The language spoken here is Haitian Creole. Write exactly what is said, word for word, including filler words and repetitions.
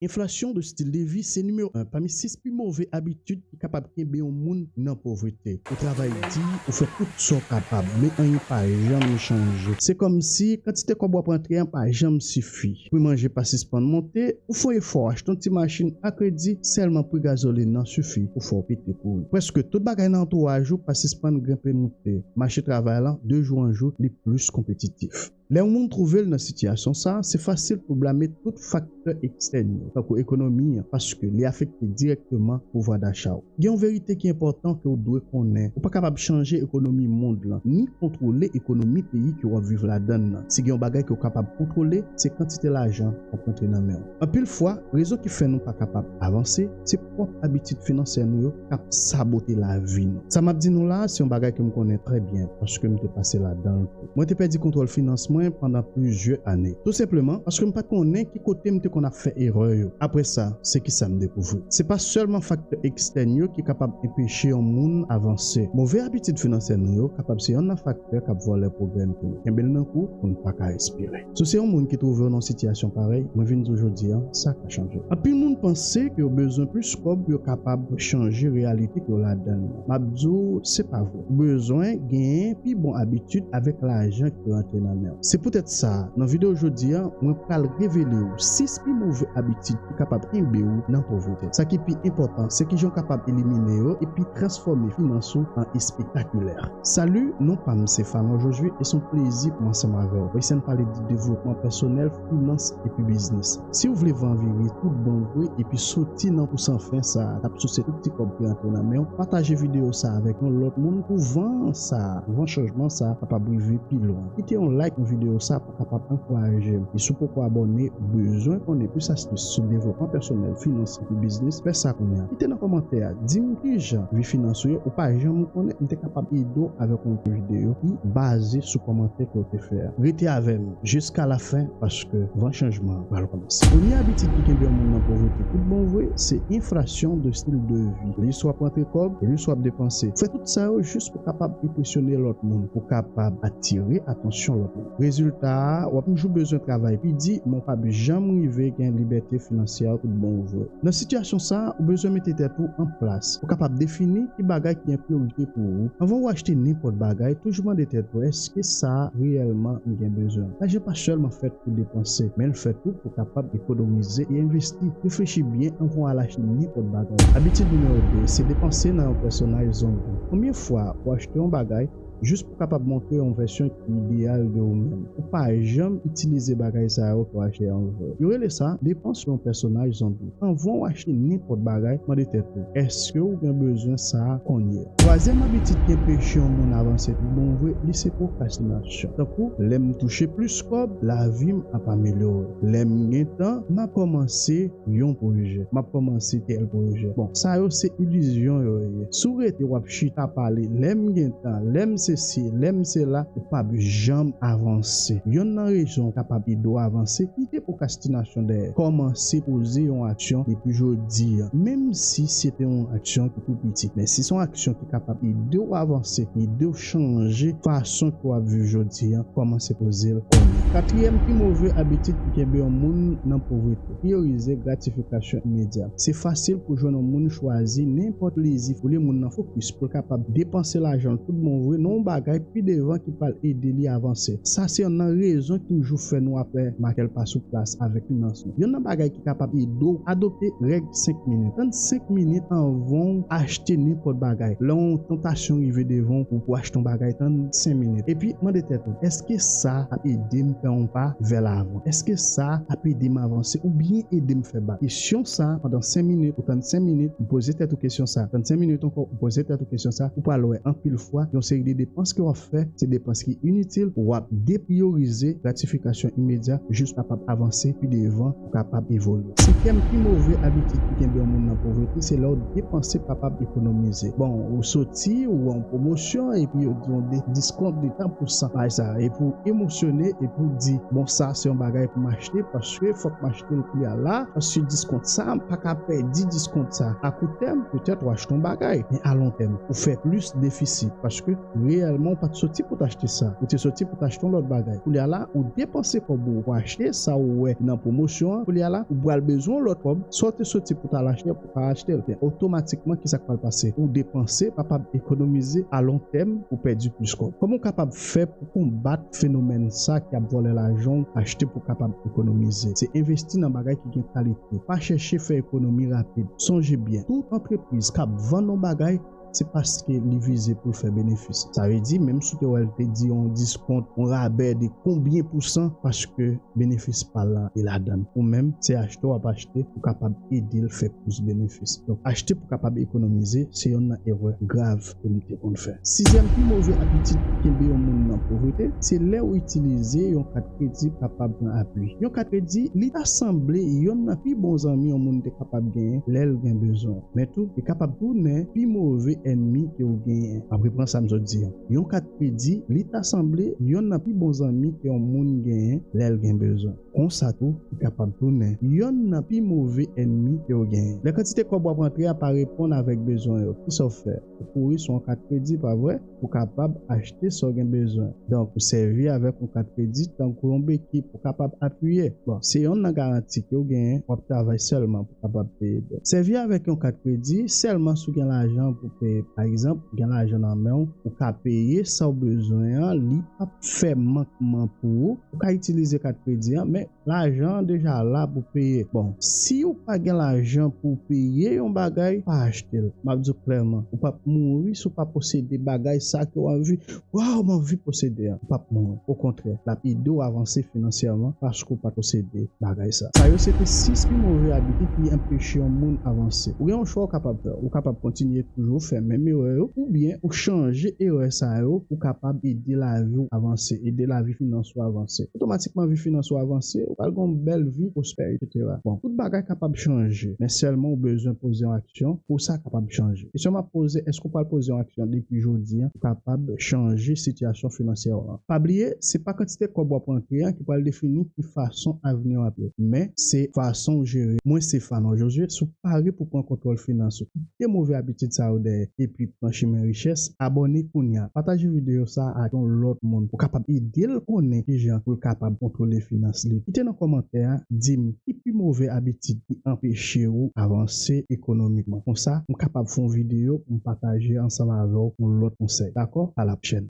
Enflasyon de stil de vi se nimewo en pami sis pi move abitid ki kapab kenbe yon moun nan povrete. Ou travay di, ou fè tout sa w kapab, men anyen pa janm chanje. Se kòmsi kantite kòb w ap rantre an pa janm sifi. Pri manje pa sispann monte, ou fè yon efò achte yon ti machin a kredi, sèlman pri gazolin nan sifi pou fè w pete kouri. Prèske tout bagay nan antouraj ou pa sispann grenpe moute. Mache travay lan, de jou an jou, li plis konpetitif. Lè yon moun twouve l nan sitiyasyon sa a, se fasil pou blame tout faktè ekstèn yo, tankou ekonomi an, paske li afekte dirèkteman pouvwa dacha w. Gen yon verite ki enpòtan ke w dwe konnen. Ou pa kapab chanje ekonomi mond lan, ni kontwole ekonomi peyi ke w ap viv ladan l lan. Si gen yon bagay ke w kapab kontwole, se kantite lajan k ap rantre nan men w. Anpil fwa, rezon ki fè nou pa kapab avanse, se pwòp abitid finansyè nou yo k ap sabote lavi nou. Sa m ap di nou la a, se yon bagay ke m konnen trè byen, paske m te pase ladan l tou. Mwen te pèdi kontwòl finans mwen pandan plizyè ane. Tou senpleman, paske m pa t konnen ki kote m te konn ap fè erè yo. Apre sa, se kisa m dekouvri? Se pa sèlman faktè ekstèn yo ki kapab anpeche yon moun avanse. Move abitid finansyè nou yo kapab se yonn nan faktè k ap vòlè pwogrè n tou. Kenbe l nan kou pou n pa ka espere. Si w se yon moun ki twouve w nan yon sitiyasyon parèy, mwen vin di w jodi a, sa ka chanje. Anpil moun panse ke yo bezwen plis kòb pou yo kapab chanje reyalite ke yo ladan l lan. M ap di w, se pa vre. Ou bezwen genyen pi bon abitid avèk lajan ki rantre nan men w. Se poutèt sa, nan videyo jodi a, mwen pral revele w sis pi move abitid ki kapab kenbe w nan povrete. Sa ki pi enpòtan, se kijan w kapab elimine yo epi transfòme finans ou an espektakilè. Salut, non pa m se Fano Josué e se yon plezi pou m ansanm avè w. Pou eseye n pale de devlopman pèsonèl, finans epi biznis. Si w vle van vire tout bon vre epi soti nan pou san fen sa a k ap souse tout ti kòb ki rantre nan men w, pataje videyo sa a avèk yon lòt moun pou van sa a, van chanjman sa a kapab rive pi lwen. Kite yon like nan videyo sa a pou kapab ankouraje m. E si w poko abòne, ou bezwen konnen plis astis sou devlopman pèsonèl, finans epi biznis, fè sa kounye a. Kite nan kòmantè a, di m kijan vi finans ou ye, ou pa janm konnen, m te kapab ede w avèk yon videyo ki baze sou kòmantè ke w te fè a. Rete avè m jiska lafen, paske van chanjman an pral kòmanse. Premye abitid ki kenbe yon moun nan povrete tout bon vre, se enflasyon de stil de vi. Plis w ap rantre kòb, plis w ap depanse. Fè tout sa yo jis pou kapab enpresyone lòt moun, pou kapab atire atansyon lòt moun. Rezilta a, w ap toujou bezwen travay pi di, men w p ap janm rive gen libète finansyè tout bon vre. Nan sitiyasyon sa a, ou bezwen mete tèt ou an plas. Ou kapab defini ki bagay ki an priyorite pou ou. Anvan ou achte nenpòt bagay, toujou mande tèt ou, èske sa a reyèlman m gen bezwen? Lajan pa sèlman fèt pou depanse, men l fèt tou pou kapab ekonomize e envesti. Reflechi byen anvan w al achte nenpòt bagay. Abitid nimewo de, se depanse nan yon pèsonaj zonbi. Konbyen fwa ou achte yon bagay jis pou kapab montre yon vèsyon ki ideyal de ou menm? Ou pa janm itilize bagay sa yo ke w achte an vre. Yo rele sa depans yon pèsonaj zonbi. Anvan w achte nenpòt bagay, mande tèt ou, èske w gen bezwen sa a kounye a? Twazyèm abitid ki anpeche yon moun avanse tout bon vre, li se pwokrastinasyon. Tankou, lè m touche plis kòb, lavi m ap amelyore. Lè m gen tan, m ap kòmanse yon pwojè. M ap kòmanse tèl pwojè. Bon, sa yo se ilizyon yo ye. Si w rete w ap chita pale, lè m gen tan, lè m sesi, lè m sela, ou p ap janm avanse. Yonn nan rezon k kapab ede w avanse, kite pwokrastinasyon dèyè. Kòmanse poze yon aksyon depi jodi a, menm si se te yon aksyon ki tou piti. Men si se yon aksyon ki kapab ede w avanse, ede w chanje fason ke w ap viv jodi a, kòmanse poze l kounye a. Katriyèm pi move abitid ki kenbe yon moun nan povrete, priyorize gratifikasyon imedya. Se fasil pou jwenn yon moun chwazi nenpòt plezi olye moun nan fokis pou l kapab depanse lajan l tout bon vre nan yon bagay pi devan ki pral ede li avanse. Sa se yonn nan rezon ki toujou fè nou ap fè makèl pa sou plas avèk finans nou. Yonn nan bagay ki kapab ede w, adopte règ senk minit. Tann senk minit anvan w achte nenpòt bagay. Lè yon tantasyon rive devan w pou, pou achte yon bagay, tann senk minit. Epi mande tèt ou, èske sa ap ede m fè yon pa vè lavan? Èske sa ap ede m avanse oubyen ede m fè bak? Kesyon sa, pandan senk minit, ou tann senk minit, ou poze tèt ou kesyon sa. Tann senk minit ankò, ou poze tèt ou kesyon sa. Ou pral wè anpil fwa, yon seri de depans ke w ap fè, se depans ki initil, w ap depriyorize gratifikasyon imedya jis pou kapab avanse pi devan, pou kapab evolye. Senkyèm pi move abitid ki kenbe yon moun nan povrete, se lè w depanse pou kapab ekonomize. Bon, ou soti, ou wè yon pwomosyon, epi yo di w de diskont de tan pou san. Bagay sa, epi w emosyone, epi w di, bon, sa se yon bagay pou m achte, paske fòk m achte l kounye a la, paske diskont sa, m pa ka pèdi diskont sa. A kout tèm, petèt w achte yon bagay, men a lon tèm, ou fè plis defisi, paske Reyèlman, ou pa t soti pou t achte sa. Ou te soti pou t achte yon lòt bagay. Koulye a la, ou depanse kòb ou pou achte sa ou wè nan pwomosyon an. Koulye a la, ou pral bezwen yon lòt kòb. Sa w te soti pou t al achte, ou pa achte l. Otomatikman, ki sa k pral pase? Ou depanse, kapab ekonomize a lon tèm, ou pèdi plis kòb. Kòman w kapab fè pou konbat fenomèn sa ki ap vòlè lajan w, achte pou kapab ekonomize? Se envesti nan bagay ki gen kalite. Pa chèche fè ekonomi rapid. Sonje byen, tout antrepriz k ap vann yon bagay, se paske li vize pou l fè benefis. Sa vle di, menm si w te wè l te di yon diskont, yon rabè de konbyen pousan, paske benefis pa l la e ladan l. Ou menm, se achte w ap achte pou kapab ede l fè plis benefis. Donk, achte pou kapab ekonomize, se yonn nan erè grav ke m te konn fè. Sizyèm pi move abitid ki kenbe yon moun nan povrete, se lè ou itilize yon kat kredi pou kapab pran apui. Yon kat kredi, li ta sanble yonn nan pi bon zanmi yon moun te kapab genyen lè l gen bezwen. Men tou, li kapab tounen pi move ènmi ke w genyen. M ap reprann sa m sot di an. Yon kat kredi, li ta sanble yonn nan pi bon zanmi ke yon moun genyen lè l gen bezwen. Konsa tou, li kapab tounen yonn nan pi move ènmi ke w genyen. Lè kantite kòb w ap rantre a pa reponn avèk bezwen yo, kisa w fè? Ou kouri sou yon kat kredi, pa vre? Pou kapab achte sa w gen bezwen. Donk, ou sèvi avèk yon kat kredi tankou yon beki pou kapab apiye. Bon, se yonn nan garanti ke w genyen, w ap travay sèlman pou kapab peye dèt. Sèvi avèk yon kat kredi sèlman si w gen lajan pou peye. Pa egzanp, ou gen lajan nan men w, ou ka peye sa w bezwen an, li p ap fè mankman pou ou. Ou ka itilize kat kredi an, men lajan an deja la pou peye. Bon, si w pa gen lajan pou w peye yon bagay, pa achte l. M ap di w klèman, ou p ap mouri si w pa posede bagay sa ke w anvi. Waw, m anvi posede an. Ou p ap mouri. Okontrè, l ap ede w avanse finansyèman paske w pa t posede bagay sa. Sa yo se te sis pi move abitid ki anpeche yon moun avanse. Ou gen yon chwa w kapab fè. Ou kapab kontinye toujou fè menm erè yo, oubyen ou chanje erè sa yo pou kapab ede lavi w avanse, ede lavi finans ou avanse. Otomatikman, vi finans ou avanse, ou pral gen yon bèl vi, pwospè, etsetera. Bon, tout bagay kapab chanje, men sèlman ou bezwen poze yon aksyon pou sa kapab chanje. Kesyon m ap poze, èske w pral poze yon aksyon depi jodi an pou kapab chanje sitiyasyon finansyè w lan? Pa bliye, se pa kantite kòb w ap rantre an ki pral defini ki fason avni w ap ye, men se fason w jere. Mwen se Fanor Josué, si w pare pou pran kontwòl finans ou, kite move abitid sa yo dèyè, epi pran chemen richès, abòne kounye a. Pataje videyo sa a ak yon lòt moun pou kapab ede l konnen kijan pou l kapab kontwole finans li. Kite nan kòmantè a, di m ki pi move abitid ki anpeche ou avanse ekonomikman. Konsa, m kapab fè yon videyo pou m pataje ansanm avè w yon lòt konsèy. Dakò? A la pwochèn.